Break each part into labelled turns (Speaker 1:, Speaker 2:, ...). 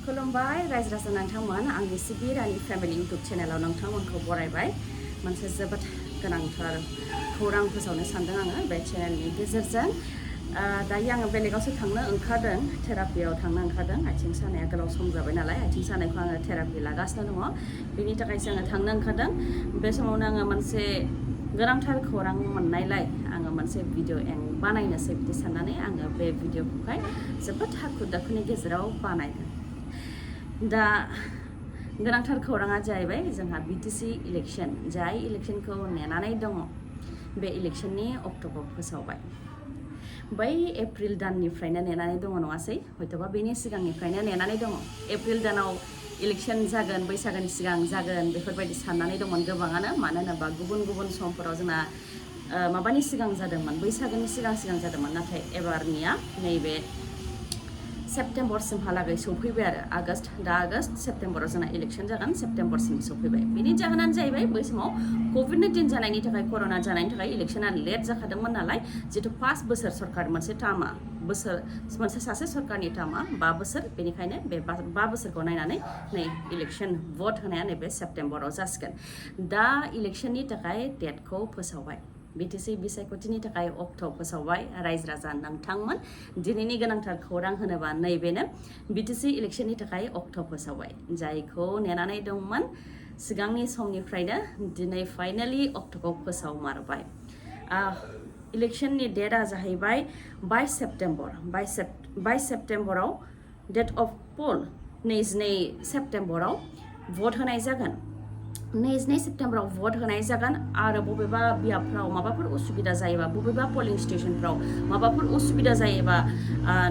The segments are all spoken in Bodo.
Speaker 1: खुलुमबाय रायजो राजा नोंथांमोन आंनि सिबिरानि फेमिलि इउटुब चेनेलाव नोंथांमोनखौ बरायबाय मोनसे जोबोद गोनांथार खौरां फोसावनो सानदों आङो बे चेनेलनि गेजेरजों दायो आङो बेलेगावसो थांनो ओंखारदों थेरापियाव थांनो ओंखारदों आथिं सानाया गोलाव सम जाबाय नालाय आथिं सानायखौ आङो थेरापि लागासिनो दङ बेनि थाखायसो आङो थांनो ओंखारदों बे समावनो आङो मोनसे गोनांथार खौरां मोननायलाय आङो मोनसे भिडिअ बानायनोसै बिदि साननानै आङो बे भिडिअखौहाय जोबोद हाखु दाखुनि गेजेराव बानायदों दा गोनांथार खौराङा जाहैबाय जोंहा BTC इलेक्शन जाय इलेक्शनखौ नेनानै दङ बे इलेक्शननि अक्ट'खौ फोसावबाय बै एप्रिल दाननिफ्रायनो नेनानै दङ नङासै हयथ'बा बेनि सिगांनिफ्रायनो नेनानै दङ एप्रिल दानाव इलेक्शन जागोन बैसागोनि सिगां जागोन बेफोरबायदि साननानै दंमोन गोबाङानो मानो होनोबा गुबुन गुबुन समफोराव जोंना माबानि सिगां जादोंमोन बैसागोनि सिगां जादोंमोन नाथाय एबारनिया नैबे सेप्तेम्बरसिमहालागै सौफैबाय आरो आगस्ट सेप्तेम्बराव जोंना इलेक्शन जागोन सेप्तेम्बरसिम सौफैबाय बेनि जाहोनानो जाहैबाय बै समाव कभिड-19 जानायनि थाखाय कर'ना जानायनि थाखाय इलेक्शना लेट जाखादोंमोन नालाय जितु 5 बोसोर सरकार मोनसे टार्मा मोनसे सासे सरकारनि टार्मा 5 बोसोर बेनिखायनो बे 5 बोसोरखौ नायनानै नै इलेक्शन भट होनाया नैबे सेप्तेम्बराव जासिगोन दा इलेक्शननि थाखाय डेटखौ फोसावबाय BTC बिसायख'थिनि थाखाय अक्ट' फोसावबाय रायजो राजा नोंथांमोन दिनैनि गोनांथार खौरां होनोबा नैबेनो BTC इलेक्शननि थाखाय अक्ट' फोसावबाय जायखौ नेनानै दंमोन सिगांनि समनिफ्रायनो दिनै फाइनालि अक्ट'खौ फोसावमारबाय इलेक्शननि डेटआ जाहैबाय 22 सेप्तेम्बराव डेट अफ पोल 22 सेप्तेम्बराव भट होनाय जागोन 22 सेप्तेम्बराव भट होनाय जागोन आरो बबेबा बियाबफ्राव माबाफोर उसुबिदा जायोबा बबेबा पोलिं स्टेशनफ्राव माबाफोर उसुबिदा जायोबा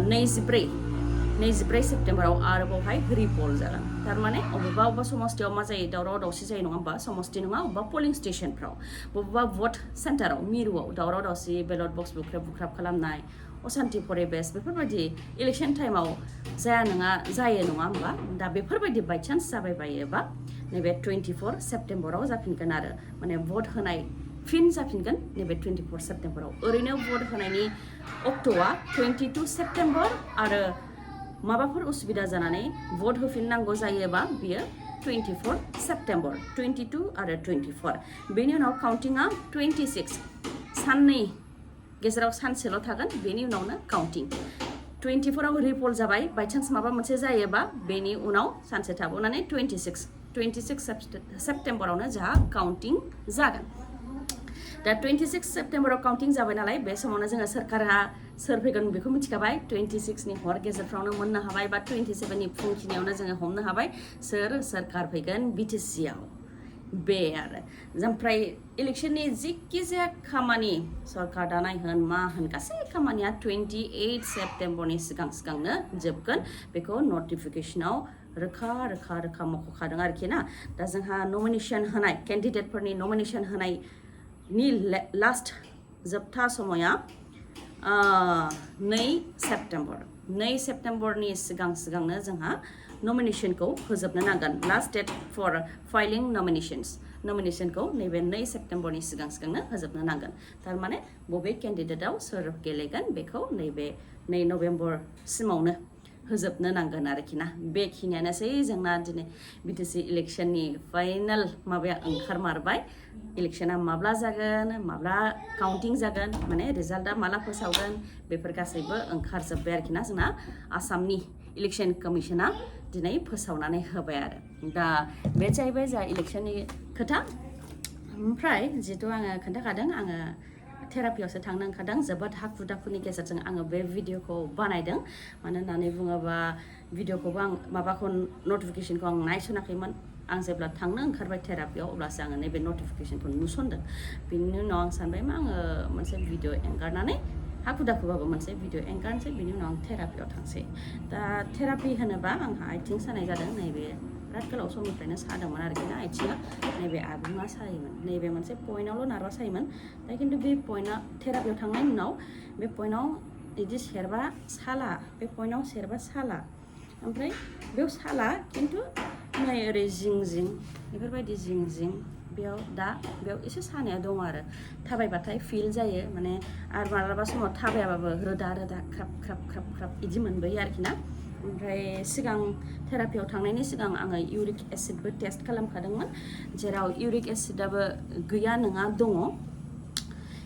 Speaker 1: 24 सेप्तेम्बराव आरोबावहाय रिपल जागोन थारमाने अबेबा समस्थियाव मा जायो दावराव दावसि जायो नङा होमबा समस्ति नङा अबेबा पोलिं स्टेशनफ्राव बबेबा भट सेन्टाराव मिरुआव दावराव दावसि बेलट बक्स बुख्राब खालामनाय असान्ति परिबेस बेफोरबायदि इलेक्शन टाइमाव जायो नङा होमबा दा बेफोरबायदि बायचान्स जाबाय बायोबा नैबे 24 सेप्तेम्बराव जाफिनगोन आरो माने भट होनाय फिन जाफिनगोन नैबे 24 सेप्तेम्बराव ओरैनो भट होनायनि अक्ट'आ 22 सेप्तेम्बर आरो माबाफोर उसुबिदा जानानै भट होफिननांगौ जायोबा बियो 24 सेप्तेम्बर 22 आरो 24 बेनि उनाव काउन्टिंआ 26 साननै गेजेराव सानसेल' थागोन बेनि उनावनो काउन्टिं 24आव रिपल जाबाय बायचान्स माबा मोनसे जायोबा बेनि उनाव सानसे थाबावनानै 26 सेप्तेम्बरावनो जोंहा काउन्टिं जागोन दा 26 सेप्तेम्बराव काउन्टिं जाबाय नालाय बे समावनो जोङो सोरखारा सोर फैगोन बेखौ मिथिखाबाय 26नि हर गेजेरफ्रावनो मोननो हाबाय बा 27नि फुंखिनियावनो जोङो हमनो हाबाय सोर सोरखार फैगोन BTCआव बे आरो ओमफ्राय इलेक्शननि जिखि जाया खामानि सरकार दानाय होन मा होन गासै खामानिया 28 सेप्तेम्बरनि सिगांनो जोबगोन बेखौ नटिफिकेसनाव रोखा मख'खादों आरोखि ना दा जोंहा नमिनेसन होनाय केन्डिडेटफोरनि नमिनेसन होनायनि लास्ट जोबथा समया 2 सेप्तेम्बरनि सिगांनो जोंहा नमिनेसनखौ होजोबनो नांगोन लास्ट डेट फर फाइलिं नमिनेसनखौ नैबे 2 सेप्तेम्बरनि सिगांनो होजोबनो नांगोन थारमाने बबे केन्डिडेटआव सोर गेलेगोन बेखौ नैबे 2 नभेम्बरसिमावनो होजोबनो नांगोन आरोखि ना बेखिनियानोसै जोंना दिनै BTC इलेक्शननि फाइनाल माबाया ओंखारमारबाय इलेक्शना माब्ला जागोन माब्ला काउन्टिं जागोन माने रिजाल्टआ माला फोसावगोन बेफोर गासैबो ओंखारजोब्बाय आरोखि ना जोंना आसामनि इलेक्शन कमिशना दिनै फोसावनानै होबाय आरो दा बे जाहैबाय जा इलेक्शननि खोथा ओमफ्राय जिहेतु आङो खोन्थाखादों आङो थेरापियावसो थांनो ओंखारदों जोबोद हाखु दाखुनि गेजेरजों आङो बे भिडिअखौ बानायदों मानो होननानै बुङोबा भिडिअखौबो आं माबाखौ नटिफिकेसनखौ आं नायसनाखैमोन आं जेब्ला थांनो ओंखारबाय थेरापियाव अब्लासो आङो नैबे नटिफिकेसनखौ नुसनदों बिनि उनाव आं सानबाय मा आङो मोनसे भिडिअ एंगारनानै हाखु दाखुबाबो मोनसे भिडिअ एंगारनोसै बिनि उनाव आं थेरापियाव थांसै दा थेरापि होनोबा आंहा आथिं सानाय जादों नैबे बिराद गोलाव समनिफ्रायनो सादोंमोन आरोखि ना आथिङा नैबे आगुङा सायोमोन नैबे मोनसे पइन्टआवल' नारबा सायोमोन दा खिन्थु बे पइन्टआ थेरापियाव थांनायनि उनाव बे पइन्टआव बिदि सेरबा साला बे पइन्टआव सेरबा साला ओमफ्राय बेयाव साला खिन्थु नै ओरै जिं बेफोरबायदि जिं बेयाव एसे सानाया दङ आरो थाबायबाथाय फिल जायो माने आरो मालाबा समाव थाबायाबाबो रोदा ख्राब बिदि मोनबोयो आरोखि ना ओमफ्राय सिगां थेरापियाव थांनायनि सिगां आङो इउरिक एसिडबो टेस्ट खालामखादोंमोन जेराव इउरिक एसिडआबो गैया नङा दङ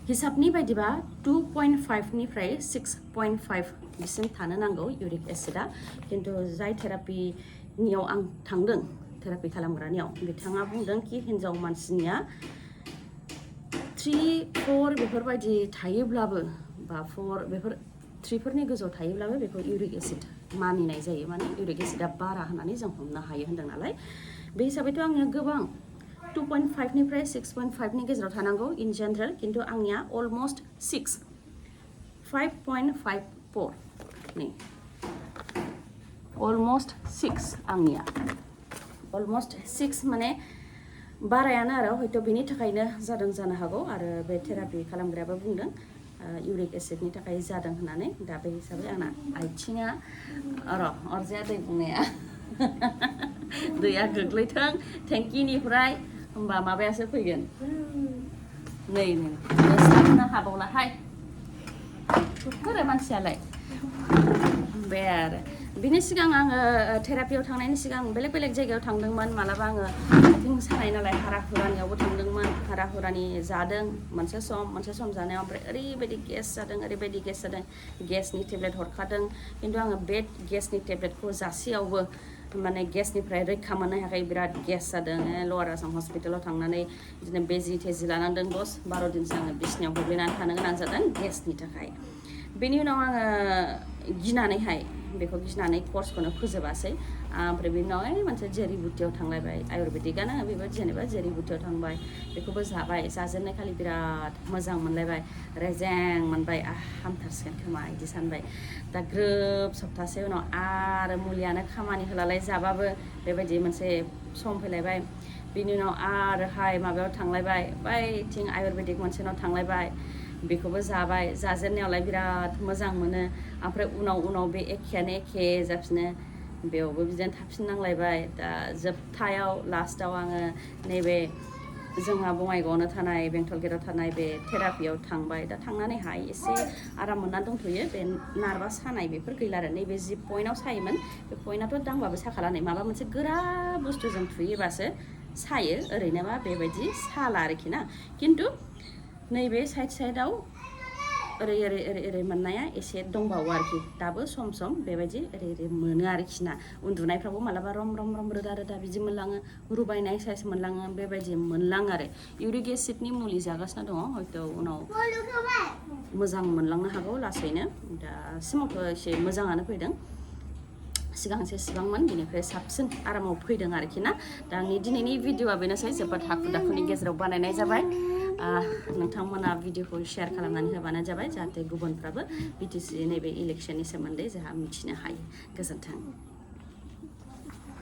Speaker 1: हिसाबनि बायदिबा 2.5 निफ्राय 6.5 बिसिम थानो नांगौ इउरिक एसिडआ खिन्थु जाय थेरापिनियाव आं थांदों थेरापि खालामग्रानियाव बिथाङा बुंदों कि हिन्जाव मानसिनिया 3-4 बेफोरबायदि थायोब्लाबो बा 4 बेफोर 3फोरनि गोजौआव थायोब्लाबो बेखौ इउरिक एसिड मानिनाय जायो माने इउरिक एसिडआ बारा होननानै जों हमनो हायो होनदों नालाय बे हिसाबैथ' आंनिया गोबां 2.5 निफ्राय 6.5 नि गेजेराव थानांगौ इन जेनेरेल खिन्थु आंनिया अलमस्ट 6 5.54 नै अलमस्ट 6 आंनिया अलमस्ट 6 माने बारायानो आरो हयथ' बेनि थाखायनो जादों जानो हागौ आरो बे थेरापि खालामग्रायाबो बुंदों इउरिक एसिडनि थाखाय जादों होननानै दा बे हिसाबै आंना आथिङा अरजाया दै बुंनाया दैया गोग्लैथों टेंकिनिफ्राय होमबा माबायासो फैगोन नै साबनो हाबावलाहाय फोरो मानसियालाय बे आरो बिनि सिगां आङो थेरापियाव थांनायनि सिगां बेलेग बेलेग जायगायाव थांदोंमोन मालाबा आङो आथिं सानाय नालाय हारा हुरानियावबो थांदोंमोन हारा हुरानि जादों मोनसे सम जानायाव ओमफ्राय ओरैबायदि गेस जादों ओरैबायदि गेस जादों गेसनि टेब्लेट हरखादों खिन्थु आङो बे गेसनि टेब्लेटखौ जासेयावबो माने गेसनिफ्राय रैखा मोननो हायाखै बिराद गेस जादों लवार आसाम हस्पिटालाव थांनानै बिदिनो बेजि थेजि लानांदों 10-12 दिनसो आङो बिसिनायाव गोग्लैनानै थानो गोनां जादों गेसनि थाखाय बेनि उनाव आङो गिनानैहाय बेखौ गिनानै कर्सखौनो फोजोबासै ओमफ्राय बेनि उनाव मोनसे जेरिबुटियाव थांलायबाय आयुर्वेदिकआनो बेबो जेनेबा जेरिबुटियाव थांबाय बेखौबो जाबाय जाजेननाय खालि बिराद मोजां मोनलायबाय रेजें मोनबाय हामथारसिगोन खोमा बिदि सानबाय दा ग्रोब सप्तासे उनाव आरो मुलियानो खामानि होलालाय जाबाबो बेबायदि मोनसे सम फैलायबाय बिनि उनाव आरोहाय माबायाव थांलायबाय बैथिं आयुर्वेदिक मोनसेनाव थांलायबाय बेखौबो जाबाय जाजेननायावलाय बिराद मोजां मोनो ओमफ्राय उनाव बे एखेयानो एखे जाफिनो बेयावबो बिदिनो थाफिननांलायबाय दा जोबथायाव लास्टाव आङो नैबे जोंहा बङाइगावआवनो थानाय बेंटल गेटआव थानाय बे थेरापियाव थांबाय दा थांनानैहाय एसे आराम मोननानै दंथ'यो बे नार्भा सानाय बेफोर गैला आरो नैबे जि पइन्टआव सायोमोन बे पइन्टआथ' दांबाबो साखाला नै माबा मोनसे गोरा बुस्थुजों थुयोबासो सायो ओरैनोबा बेबायदि साला आरोखि ना खिन्थु नैबे साइडआव ओरै मोननाया एसे दंबावो आरोखि दाबो सम बेबायदि ओरै मोनो आरोखि ना उन्दुनायफ्रावबो मालाबा रम रोदा बिदि मोनलाङो रुबायनाय साइज मोनलाङो बेबायदि मोनलाङो आरो इउरिक एसिडनि मुलि जागासिनो दङ हयथ' उनाव मोजां मोनलांनो हागौ लासैनो दासिमावथ' एसे मोजाङानो फैदों सिगांसो सिबांमोन बेनिफ्राय साबसिन आरामाव फैदों आरोखि ना दा आंनि दिनैनि भिडिअआ बेनोसै जोबोद हाखु दाखुनि गेजेराव बानायनाय जाबाय नोंथांमोना भिडिअखौ शेयार खालामनानै होबानो जाबाय जाहाथे गुबुनफ्राबो BTC नैबे इलेक्शननि सोमोन्दै जोंहा मिथिनो हायो गोजोन्थों